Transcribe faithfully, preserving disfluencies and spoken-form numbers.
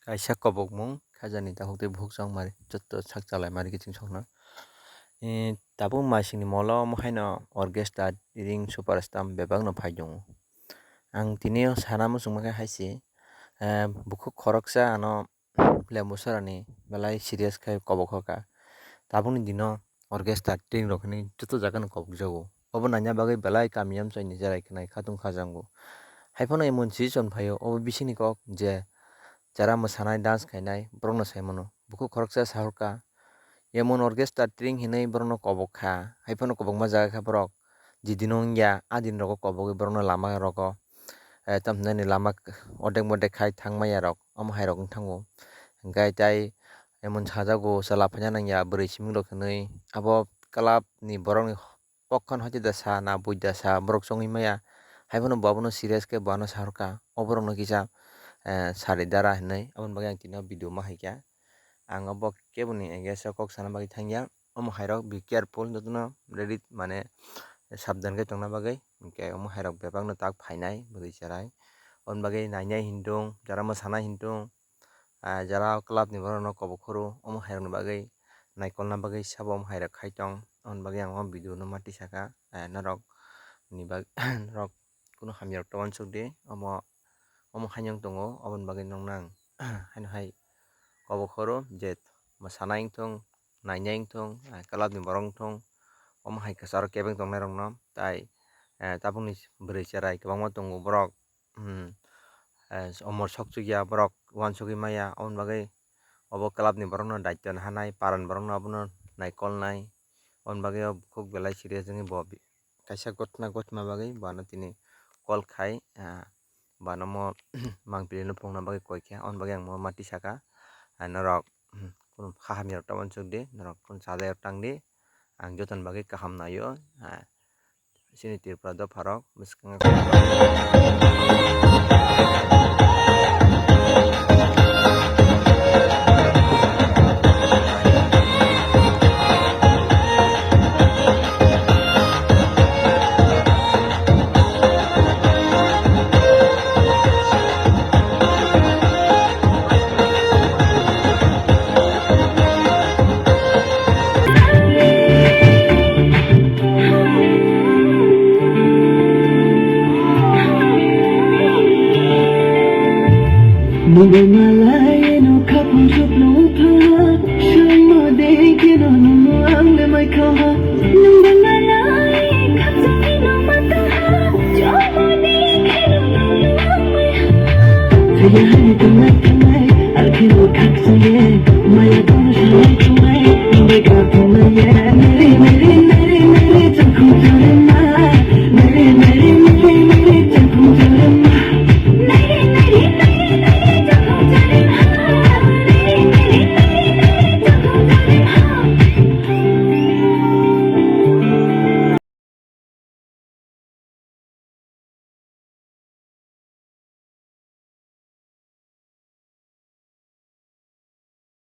Kaisa kobokmung khajani takhuk tei bukhuk chongmari jotto sak chalai mari kiching sokno. Eh, tabuk masingni molo omo haino orchestra ring superstar bebakno phai tongo. Ang tini o sana muchungma khe hai se, eh, bukhuk khoroksa ano Lembu Sorani belai serious khe kobok hoka. Tabukni dino orchestra ring rok hinwi joto jagano kobok jago. Obo naina bagwi belai kami amchaini cherai khnai khatung khajango. Haiphano emon season phaio, obo bisingni kok je jara mwsanai, dance khainai borokno sai mano. Bukhuk khoroksa sahorka, emon orchestra ring hinwi borokno kobok kha. Haiphano kobokma jaga kha borok. Jidino wngya, a din rogo kobogwi borokno lama rogo, eh, tamo hinani lama k-, ordek modek khai thangmaya rok, omo hai rok wng thango. Hwnkhe tai emon sajago, chwla phaina nangya, bwrwi siming rok hinwi. Abo club ni borokni pokha no hati da sa na, buj da sa, borok chongwi maya. Haiphano bo abono serious khe bo ano sahorka. O borokno kisa, eh, sari dara hinwi. Aboni bagwi ang tini o video ma hai kha. Ang obo keboni against o kok sana bagwi thangya. Omo hai rok be careful, jotono ready, mane sabdan khe tongna bagwi. Hinkhe omo hai rok bebak no tak phainai bwrwi cherai. Aboni bagwi nainai hintung, jara mwsanai hintung, ah, jara club ni borok no kobok khoro, omo hai rok ni bagwi naikolna bagwi sabo omo hai rok khai tong. Aboni bagwi ang o video no ma tisaka, ah, norok ni bag-, norok kunu hamya rok ta uansuk di, omo, omo hai wng tongo, aboni bagwi noknang haino hai kobok khoro je mwsanai wngthung, nainai wngthung, ah, club ni borok wngthung, omo hai kwcharo kebeng tongnai rokno tai, eh, tabukni bwrwi cherai kwbangma tongo borok, hmm, eh, omo sok chukya borok uansugwi maya, aboni bagwi obo club ni borokno daityo nahanai, paran borokno abono naikolnai, aboni bagwi o bukhuk belai serious wngwi bo kaisa gotna gotma bagwi bo ano tini call khai, ah, bo ano mo mangpili no phunukna bagwi koi kha, aboni bagwi ang mo ma tisaka, ah, norok, hmm, kunu kha hamya rok ta uansuk di, norok kunu chajai rok tang di, ang jotoni bagwi kaham naio, ah, chini Tripura dopha rok bwskango. Nwng bai malai no khapang chukno wngkha, swngmo de kheno nwngno ang le mai kha ha. Nwng bai malai khapjagwi no ma tong ha, chongmo de kheno nwngno ang mai ha. Thaiya hai tongnai tongnai, ar kheno khakchangya.